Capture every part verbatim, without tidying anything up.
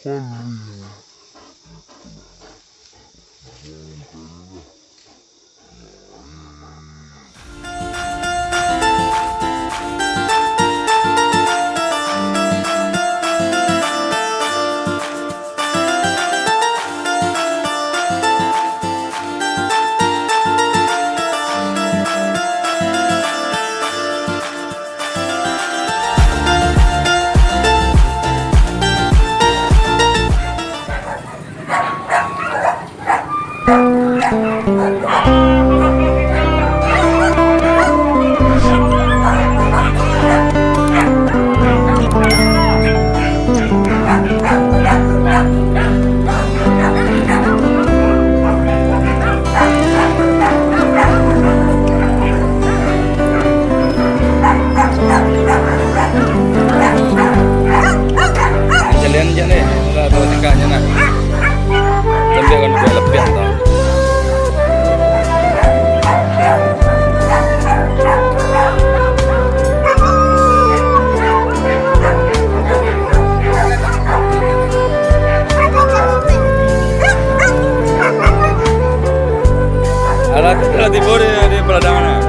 Palu. Jalan je ni, lah dua tingkah je nak. Sambil kan dua lebih tau. Alah, alah tibo di, di peladangan, ah.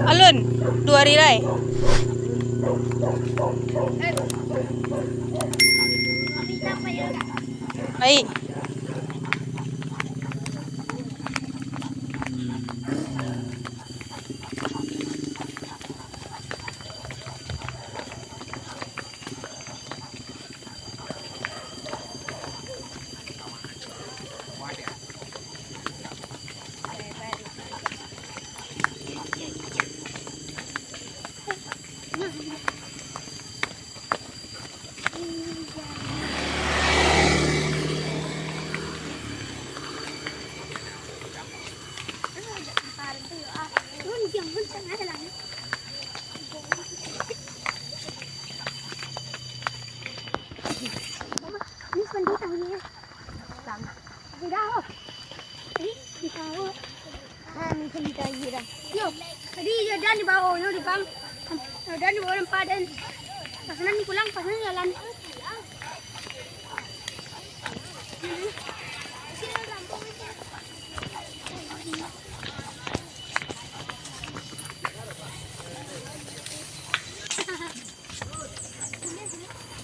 Alun, duo hari lai. Ai. Di bang, udah dibawa empat dan pasanan pulang, pasanan jalan.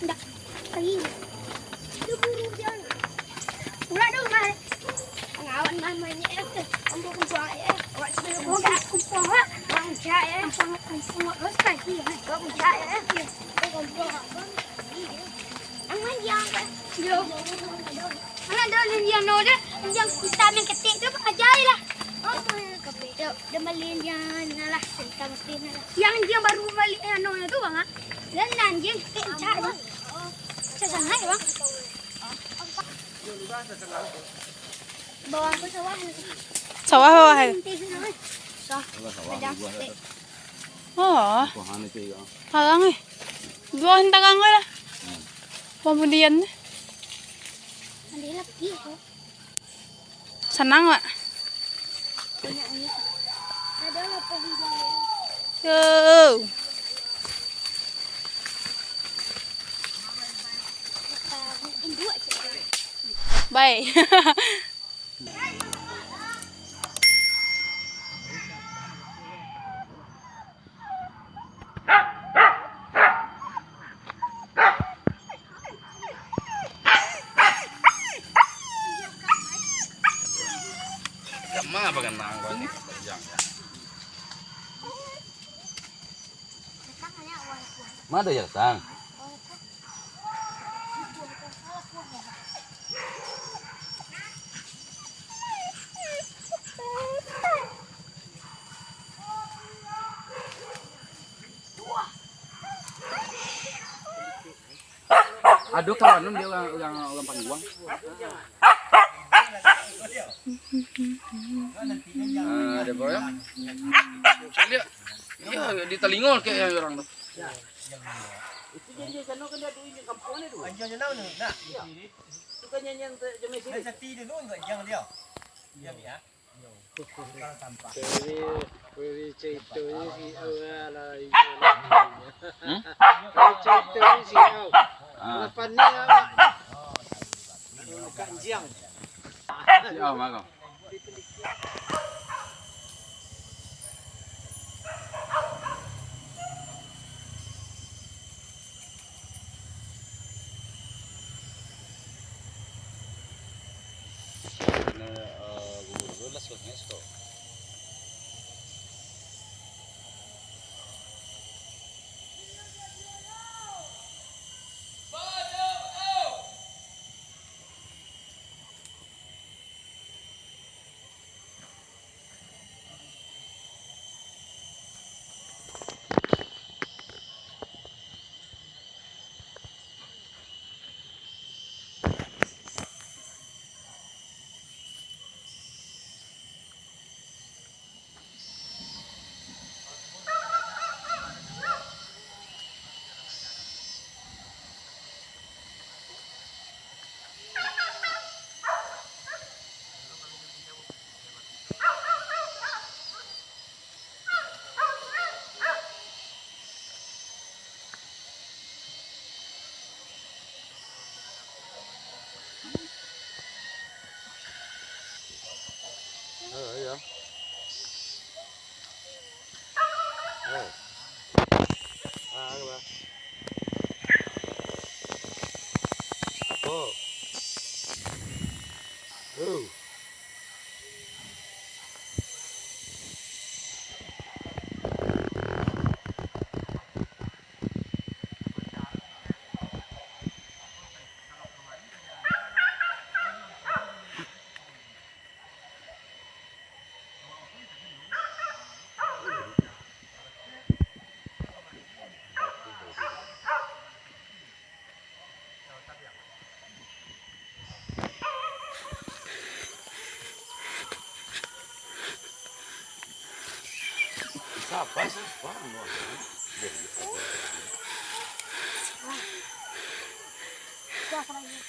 Ndak. Pai. Pulang dulu, Mah. Pangawan mah, mah, ni, eh. Ambo kumpuang, eh. Awak sudah kumpuang. Kumpuang, Wak. Kumpuang, eh. Kumpuang, kumpuang, Wak. Terus, Pak, iya. Kumpuang, eh. Iya. Kumpuang, Wak. Ang mandiang, eh. Yo. Ang ado mandiang, no, deh. Mandiang kita main ketik tu, Pak, aja lah. Oh, main ketik. Yo, dia mandiang, nah lah. Kita mesti, nah lah. Yang, yang baru balik, eh, no, tu, Bang, ah. Dan anjing, eh, cak, Bang. Cak sangat, Bang. Bawah tu sawah. Sawah bawah, eh. Nanti sini, Bang. Sah. Alah, sawah. Ada. Buah tak? Oh. Buahan itu ya. Tarang, eh. Dua tarang lah. Hmm. Kemudian. Ada lagi, Bang. Sanang, Wak. Yo. Baik. Ma ado yang datang? Ado kawan dia urang, urang, urang Pangguang. Ah, ada apa ya? Saya lihat. Iya, di talingo kayak yang orang tu. Itu janji sana kan dia duit di kampung ni tu. Anjing je lah tu. Nah. Itu kan yang, yang jamai sini. Sati dulu enggak jang dia. Dia ni, ah. Jadi, dari cerita ni si Au lah, lah, lah. Hmm? Dari cerita ni si Au. Ah. Lapan ni awak. Dekat Jiang. Si Au mah kau. Oh, iya. Oh. Ah, apa? Oh. Oh.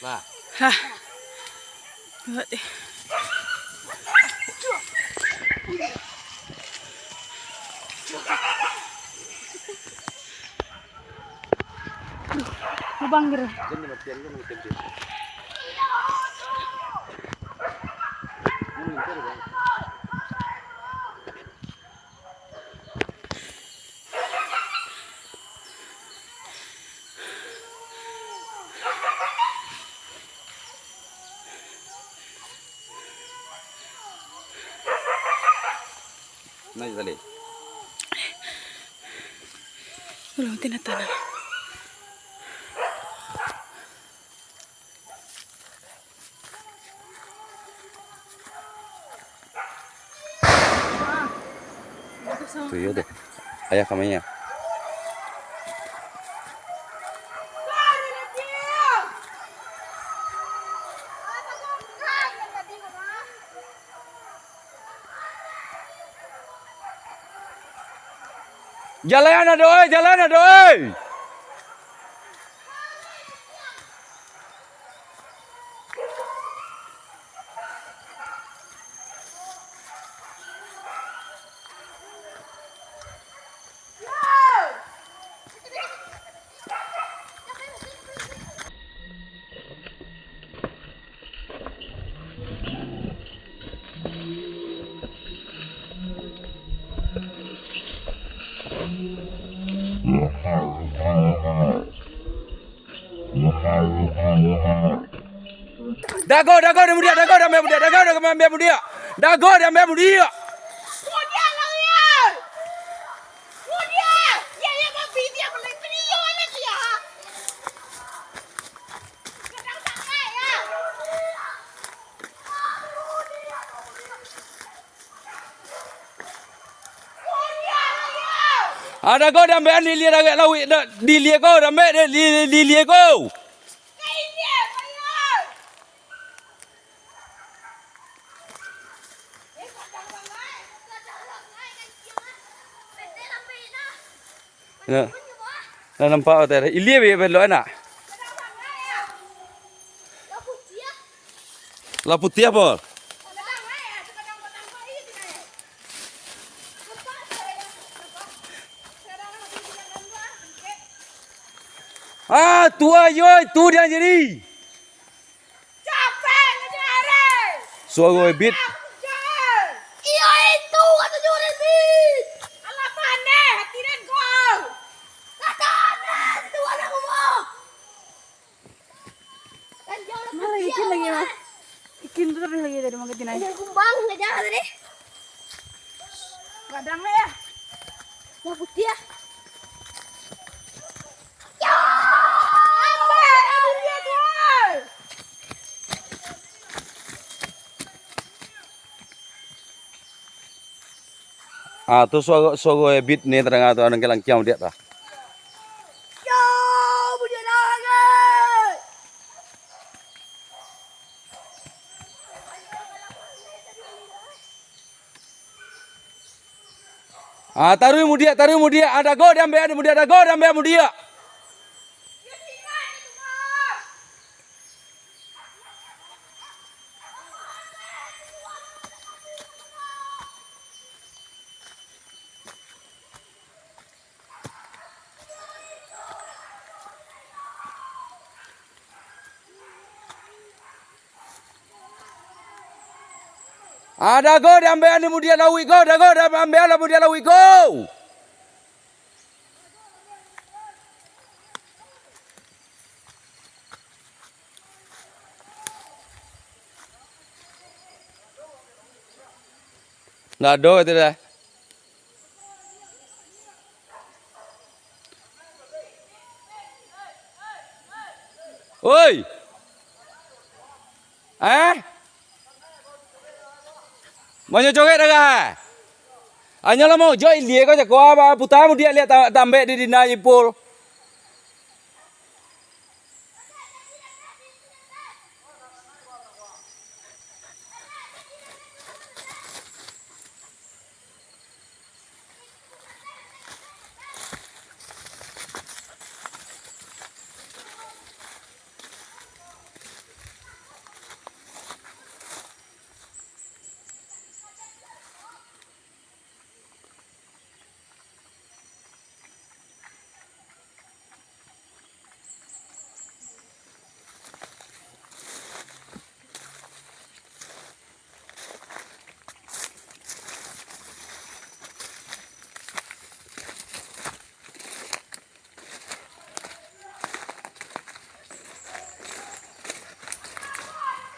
Lah. Hah. Buat deh. Bang, gitu. Nah, itu tadi. Belum, tina tanah. Tu yo tu. Ayah kami ya. Jalan ado, oi, jalan ado, oi. Dago, dago, diambiak budiak, dago, diambiak budiak, dago, diambiak budiak. Dago, diambiak budiak. Budiak lari, eh. Budiak. Yo, yo, babi, dia boleh beli, yo, anak dia. Kadang tak kaya. Ado ko diambiak di ilia dagak lauik, da-, di ilia ko, diambiak di, di, di ilia ko. Nah, nah, nampak tadi. Ilia be belok anak. Lah putiah, Pol. Ah, tu ayo, tu dia jadi. Capek ngejar. Suaro Ebit. Iyo, itu kato Juremi. Alah, paneh hati den ko. Kato aneh, itu anak rumah. Malah ikin lagi, mah. Ikin tu terus lagi tadi, mangga tinai. Ada kumbang, ngejar tadi. Gadang ya. Wah, putiah. Ah, tu suaro, suaro Ebit ni tadanga tu, nangkiang-langkiang diak tu. Ah, taruih mudiak, taruih mudiak. Ah, dago diambiak mudiak, dago diambiak mudiak. Ah, dago diambiak ni mudiak lauik ko, dago diambiak lah mudiak lauik ko. Ndak ado kata dah. Oi! Eh? Manyo corek darah? Anyo lah mau jo ilia ko cako, ah, puta mudiak liak ta-, tambek di dina ipul.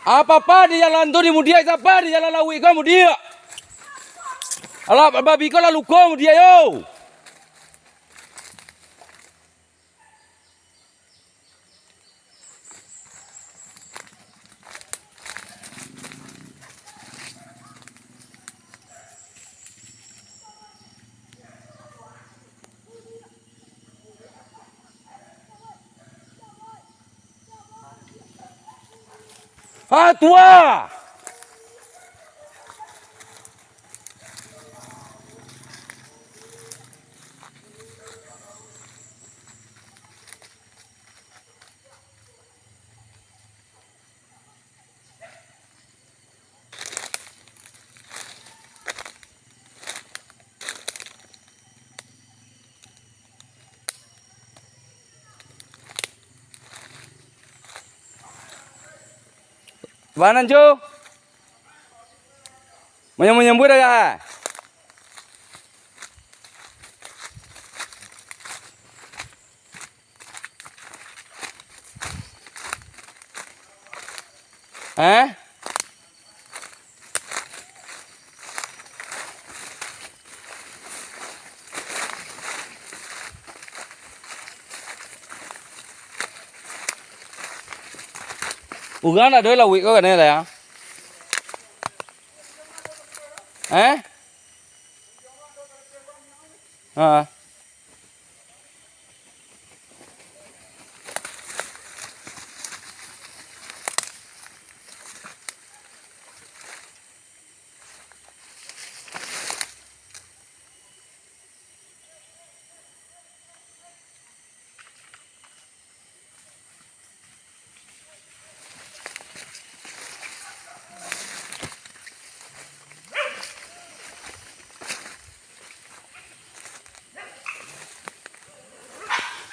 Apa-apa di jalan tu di mudiak, sapa di jalan lauik ko mudiak? Alah, babi ko lah luko mudiak yo. Ah, tuah! Bana, Cu? Manyambuik-nyambuik dah, Kak? Eh? Urang ndak ado lauik ko kanai lah, ya? Eh? Ha.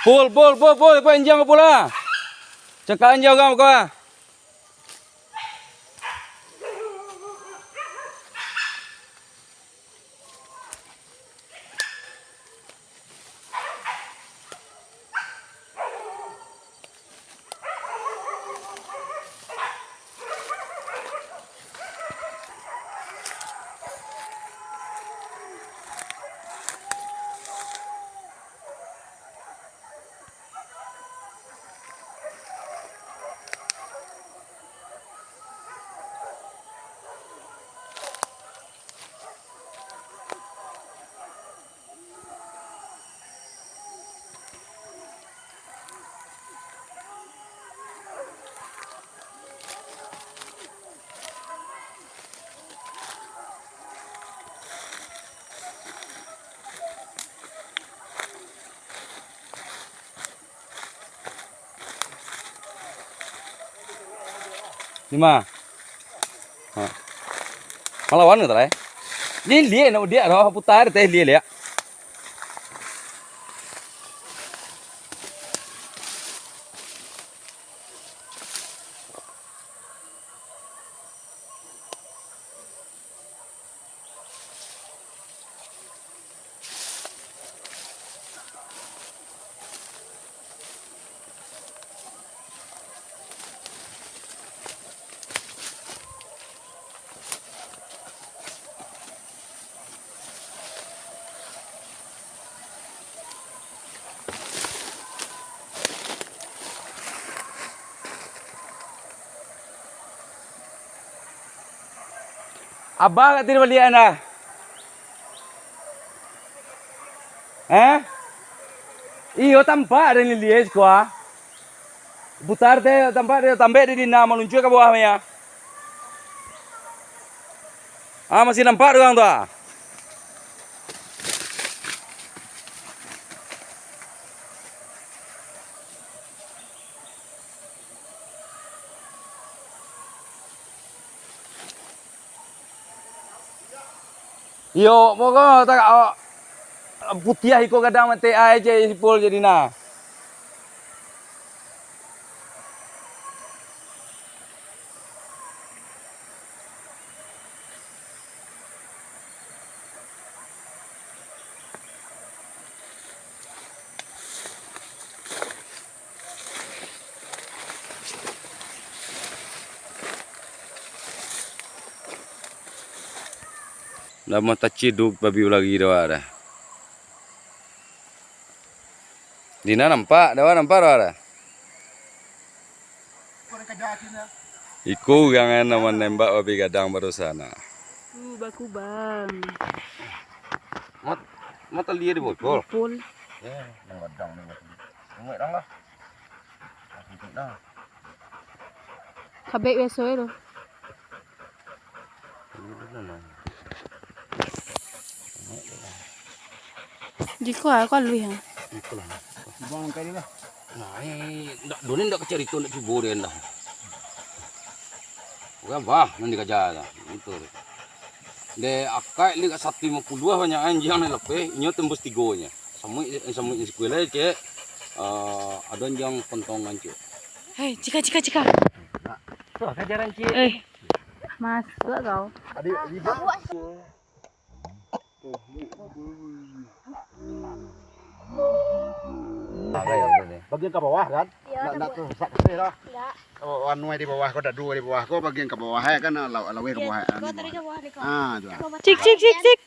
Pul, pul, pul, pul, pul, injang pul lah. Cakak injang urang ko ah. Dima. Ha. Malawan ka tadi. Liliak nak udiak dah puta teh liliak. Abah ka tiri baliak anda? Eh? Iyo, tampak ado liliak siko ah. Puta teh tampak ado, tambek di dina, maluncuik ka bawah mah. Ah, masih nampak urang tu ah. Iyo, pokok tak, awak putiah iko gadang mati ai je sipul jadi nah. Ndak mau taciduk babi ulari doh, dah. Dina nampak, dah nampak doh, dah. Iko urang nan manembak babi gadang barusan, nah. Uh, bakubang. Mat-, mata lia di botol. Pol. Eh, nang gadang ni. Ingat dah lah. Kabek biaso e tu. Jiko aku aluih ah. Itulah. Buang kai lah. Nah, eh, ndak, Doni ndak kacarito, ndak cubo dia ndak. Bukan bah, nan dikaja lah. Itu. Dek akaik liak satu limo puluah banyak anjiang nan lapeh, inyo tembus tigo nyo. Samuik, eh, samuik sikuih lai, cek. Eh, ado anjiang pontongan, cek. Hei, cika, cika, cika. Tuh, kajaran, cek. Eh, masuk kau. Adik, ribut. Bagian ka bawah, kan? Iyo, nak, nak tabuak. Tasasak kabeh lah. Indak. Oh, anu di bawah ko, dadu di bawah ko, bagian ka bawah, eh, kan, lauk, lauk ka bawah, anu, ka bawah. Ah, tu lah. Cik, cik, cik, cik.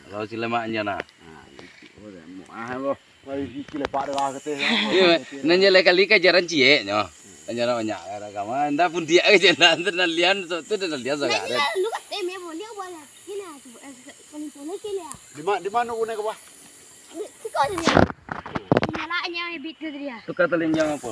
Kalau si lemak nya nah. Ah, itu, oh, lemak, ah, lo. Mari si lepak dah lah, kata. Iyo, nan jaleh kali kajaran ciek nyo. Kajaran banyak, ada kawan. Ndak pun dia aja, ndak, ndak lian, tu, tu ndak lian sangat. Lu kata, "Mia, boleh buat lah." Gini lah, cuba, eh, paling pun lagi lah. Di ma-, di mano guna ka bawah? Di, suka tu dia. Malaknya habit tu dia. Tukar telinjang apa?